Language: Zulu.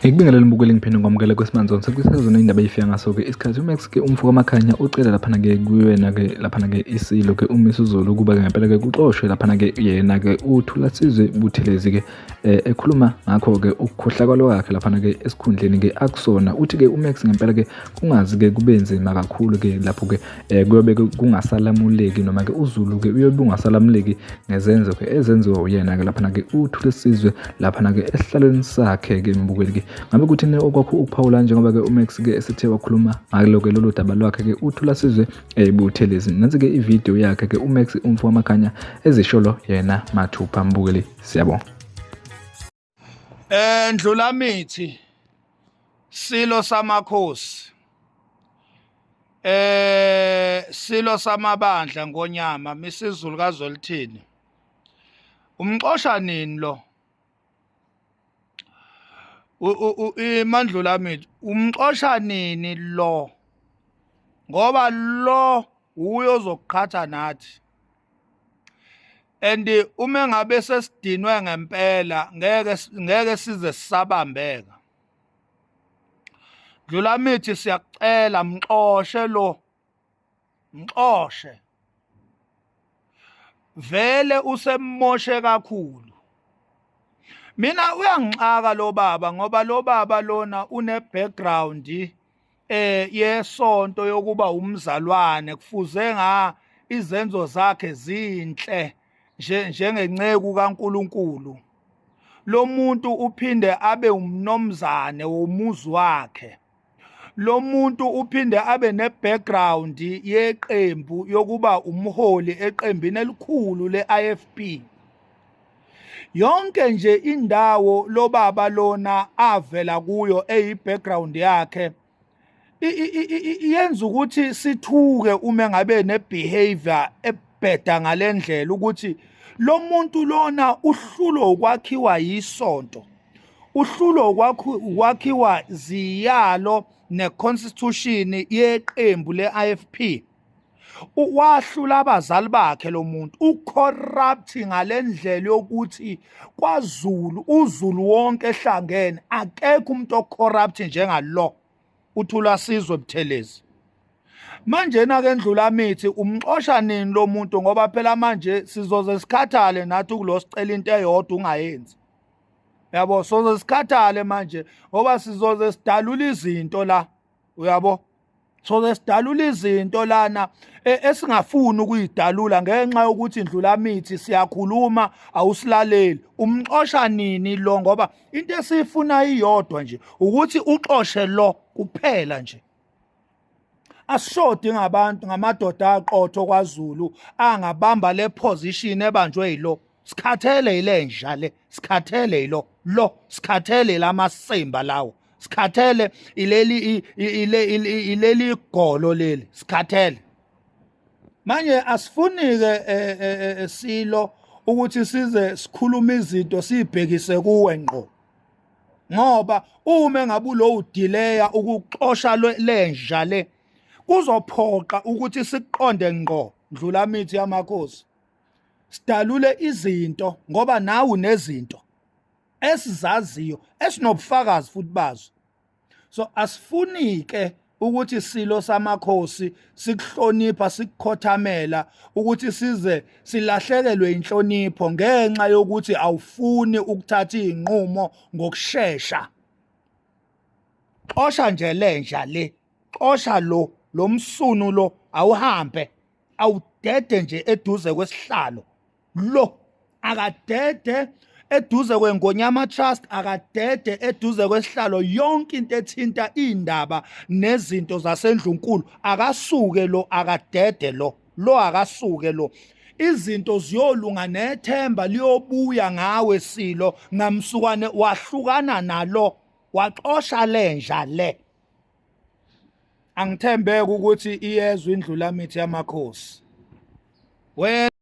Ngikubingelele mbukeli ngiphinde ngwamukele kwesimanzoni sekusezona indaba eyifika ngaso-ke isikhathi uMax-ke umfo kaMakhanya ucela laphana-ke kuyena-ke laphana-ke isilo-ke uMisuzulu ukuba-ke ngempela-ke kuxoshwe laphana-ke yena-ke uThulasizwe Buthelezi-ke eh, ekhuluma ngakho-ke ukukhohlakala kwakhe laphana-ke esikhundleni-ke akusona uthi-ke uMax ngempela-ke kungazi-ke kube nzima kakhulu-ke lapho-ke eh, kuyobe kungasalamuleki noma-ke uZulu-ke uyobe ungasalamuleki ngezenzo-ke ezenziwa uyena-ke laphana-ke uThulisizwe laphana-ke esihlalweni sakhe-ke mbukeli-ke ngabe kuthini okwakho ukuphawula njengoba-ke uMax-ke esethe wakhuluma ngalo-ke lolu daba lwakhe-ke uThulasizwe Buthelezi nansi-ke ividiyo yakhe-ke uMax umfo wamakhanya ezisholo yena mathupha mbukeli. Siyabonga. Ndlulamithi silo samakhosi silo samabandla ngonyama misizulu kaZwelithini umxosha nini lo iMandlulamithi umxosha nini lo ngoba lo uyo ozokuqhatha nathi and uma ngabe sesidinwe ngempela ngeke ngeke size sisabambeka. Dlulamithi siyakucela mxoshe lo mxoshe vele usemmoshe kakhulu. Mina uyangixaka lo baba ngoba lo baba lona une background yesonto yokuba umzalwane kufuze nga izenzo zakhe zinhle nje njengenceku kaNkuluNkulu. Lo muntu uphinde abe umnomzane womuzi wakhe. Lo muntu uphinde abe ne-background yeqembu yokuba umholi eqembini elikhulu le-IFP. Yonke nje indawo lobaba lona avela kuyo eyi-background yakhe iyenza ukuthi sithuke uma ngabe ne-behavior ebheda ngale ndlela ukuthi lo muntu lona uhlulo ukwakhiwa yisonto, uhlulo ukwakhiwa ziyalo ne-constitution yeqembu le-IFP. Wahlula abazali bakhe lo muntu, ucorrupt ngalendlela yokuthi kwaZulu uZulu wonke ehlangene akekho umuntu ocorrupt njengalo uThulasizwe Buthelezi. Manje na ke Ndlulamithi umxosha nini lo muntu ngoba phela manje sizoze sikhathale nathi ukulo sicela into eyodwa ungayenzi. Yabo soze sikhathale manje ngoba sizoze sidalula izinto la uyabo. Soze sidalula izinto lana esingafuni ukuyidalula ngenxa yokuthi Ndlulamithi siyakhuluma awusilaleli. Umxosha nini lo ngoba into esiyifuna iyodwa nje ukuthi uxoshe lo kuphela nje. Asishodi ngabantu ngamadoda aqotho kwaZulu angabamba le position ebanjwe yilo. Sikhathele ilenja le, sikhathele yilo lo, sikhathele lamasimba lawo, sikhathele ileli ileli igolo leli, sikhathele. Manje asifuni ke silo ukuthi size sikhulume izinto sibhekise kuwe ngqo, ngoba uma ngabe ulo udelaya ukuxosha lenja le kuzophoqa ukuthi siqonde ngqo Ndlulamithi yamakhosi, sidalule izinto ngoba nawe unezinto esizaziyo esinobufakazi futhi bazo. So asifuni ke ukuthi silo samakhosi sikuhlonipha sikukhothamela ukuthi size silahlekelwe inhlonipho ngenxa yokuthi awufuni ukuthatha izinqumo ngokushesha. Xosha nje lenja le, xosha lo lomsunu lo, awuhambe awudede nje eduze kwesihlalo lo, akadede eduze kweNgonyama Trust, akadede eduze kwesihlalo. Yonke into ethinta indaba nezinto zasendlunkulu akasuke lo, akadede lo, lo akasuke lo. Izinto ziyolunga nethemba liyobuya ngawe silo ngamsukwane wahlukana nalo waxosha lenja le. Angithembeke ukuthi iyezwa Indlulamithi yamakhosi. Wena